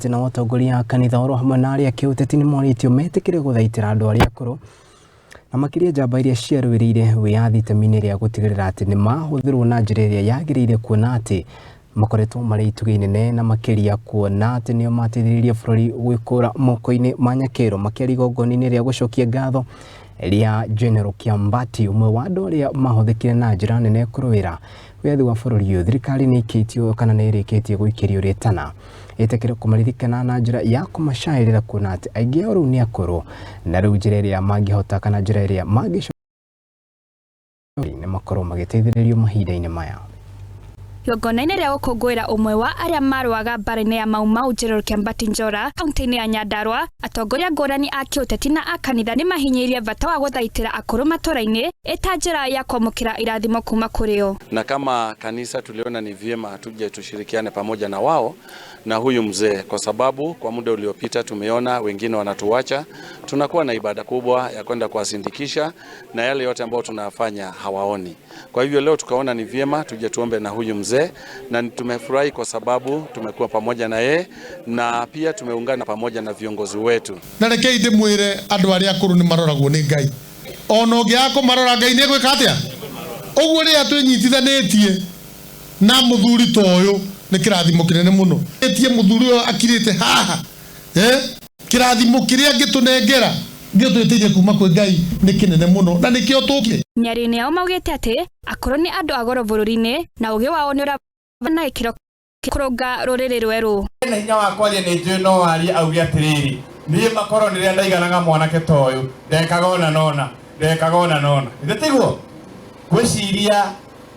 atĩ nao atongoria a kanitha oro hamwe na arĩa kĩũteti nĩ morĩtio metĩkĩre gũthaitĩra andũ arĩa akũrũ na makĩria njamba iria ciarũĩrĩire wĩyathi itemi-inĩ rĩa gũtigĩrĩra atĩ nĩ mahũthĩrwo na njĩra ĩrĩa yagĩrĩire, kuona atĩ makoretwo marĩ itugĩ inene na makĩria kuona atĩ nĩo mateithĩrĩirie bũrũri gwĩkũra moko-inĩ ma nyakĩro. Makĩaria igongona-inĩ rĩa gũcokia ngatho rĩa General Kiambati, ũmwe wa andũ arĩa mahũthĩkire na njĩra nene kũrũĩra wĩyathi wa bũrũri ũyũ, thirikari nĩ ĩikĩtio kana nĩ ĩrĩkĩtie gũikĩrio rĩtana ĩtĩkĩre kũmaririkana na njĩra ya kũmacaĩrĩra, kuona atĩ aingĩ ao rĩu nĩ akũrũ na rĩu njĩra ĩrĩa mangĩhota kana njĩra ĩrĩa mangĩ nĩ makorwo magĩteithĩrĩrio mahinda-inĩ maya. Igongona-inĩ rĩa gũkũngũĩra ũmwe wa arĩa marũaga mbara-inĩ ya Mau Mau, General Kiambati Njora, kaunti-inĩ ya Nyandarua, atongoria ngũrani a kĩũteti na a kanitha nĩ mahinyĩrĩirie bata wa gũthaitĩra akũrũ matũra-inĩ ĩta njĩra ya kwamũkĩra irathimo kuma kũrĩ o. Na kama kanisa tuliona ni vyema tuje tushirikiane pamoja na wao na huyu mzee, kwa sababu kwa muda uliopita tumeona wengine wanatuacha. Tunakuwa na ibada kubwa ya kwenda kuwasindikisha na yale yote ambayo tunafanya hawaoni. Kwa hivyo leo tukaona ni vyema tuje tuombe na huyu mzee, na tumefurahi kwa sababu tumekuwa pamoja na yeye na pia tumeungana pamoja na viongozi wetu. Na rekei ndĩmwĩre, andũ arĩa akũrũ nĩ maroragwo nĩ Ngai. Ona ũngĩaga kũmarora, Ngai nĩ egwĩka atĩa? Ũguo rĩrĩa twĩnyitithanĩtie na mũthuri ta ũyũ nĩ kĩrathimo kĩnene mũno. Ĩtie mũthuri ũyũ akirĩte haha, eh? Kĩrathimo kĩrĩa angĩtũnengera gĩtwĩtĩirie kuma kwĩ Ngai nĩ kĩnene mũno na nĩkĩo tũkire. Mĩario-inĩ yao maugĩte atĩ akũrũ nĩ andũ a goro bũrũri-inĩ na ũgĩ wao nĩ ũra na gĩkĩro kũrũnga rũrĩrĩ rwerũ. Na hinya wa kwaria nĩ njũĩ no warie auge atĩrĩrĩ, niĩ makorwo rĩrĩa ndaiganaga mwanake ta ũyũ ndekaga ona nona ndekaga ona nona. Ithe tiguo ngwĩciria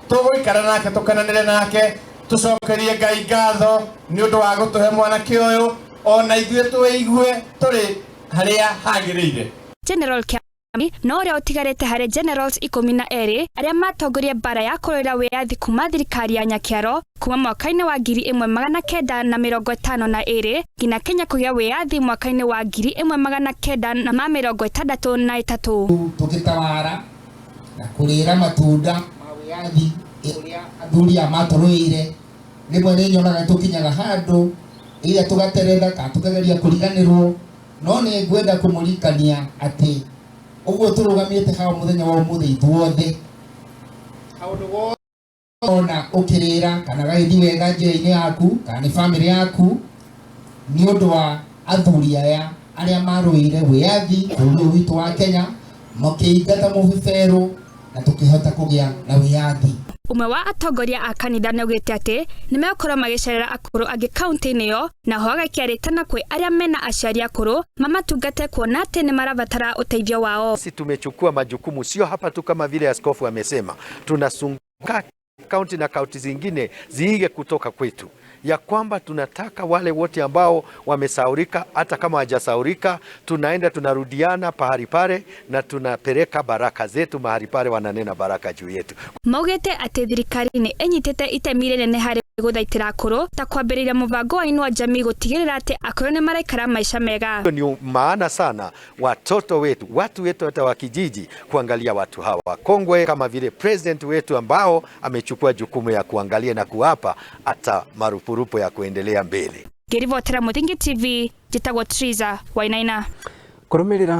tũgũikara nake, tũkenanĩre nake, tũcokerie Ngai ngatho nĩ ũndũ wa gũtũhe mwanake ũyũ, ona ithuĩ twĩigue tũrĩ harĩa hagĩrĩire. General Kiambati no ũrĩa ũtigarĩte harĩ generals 12 arĩa matongoria mbara ya kũrũĩra wĩyathi kuma thirikari ya Nyakiaro kuma mwaka-inĩ wa 1952 nginya Kenya kũgĩa wĩyathi mwaka-inĩ wa 1963. Tũgĩtawara na kũrĩra matunda ma wĩyathi ũrĩa athuri aya matũrũĩire, rĩmwe nĩ nyonaga tũkinyaga handũ ĩrĩa tũgateretha kana tũkageria kũriganĩrwo, no nĩ ngwenda kũmũririkania atĩ ũguo tũrũgamĩte haha mũthenya wa ũmũthĩ ithuothe, kaũndũ gothe ona ũkĩrĩra kana gagĩthiĩ wega njĩra-inĩ yaku kana nĩ bamĩrĩ yaku, nĩ ũndũ wa athuri aya arĩa marũĩire wĩyathi bũrũri ũyũ witũ wa Kenya, makĩingata mũbeberũ na tũkĩhota kũgĩa na wĩyathi. Ũmwe wa atongoria a kanitha nĩaugĩte atĩ nĩmegũkorwo magĩcerera akũrũ angĩ kaunti-inĩ ĩyo, na ho agaikia rĩtana kwĩ arĩa mena aciari akũrũ mamatungate, kuona atĩ nĩ marabatara ũteithio wao. Sisi tumechukua majukumu, sio hapa tu kama vile askofu amesema, tunazunguka kaunti na kaunti zingine ziige kutoka kwetu, ya kwamba tunataka wale wote ambao wamesahaulika, hata kama hawajasahaulika, tunaenda tunarudiana pahali pale na tunapeleka baraka zetu mahali pale, wananena baraka juu yetu. Maugĩte atĩ thirikari nĩ ĩnyitĩte itemi rĩnene harĩ gũthaitĩra akũrũ, ta kwambĩrĩria mũbango wa Inua Jamii gũtigĩrĩra atĩ akũrũ nĩ maraikara maica mega. Ni maana sana watoto wetu, watu wetu hata wa kijiji kuangalia watu hawa wakongwe, kama vile president wetu ambao amechukua jukumu ya kuangalia na kuwapa hata marupurupu ya kuendelea mbele. Ngĩribotera Mũthingi TV, njĩtagwo Triza Wainaina. Kũrũmĩrĩra.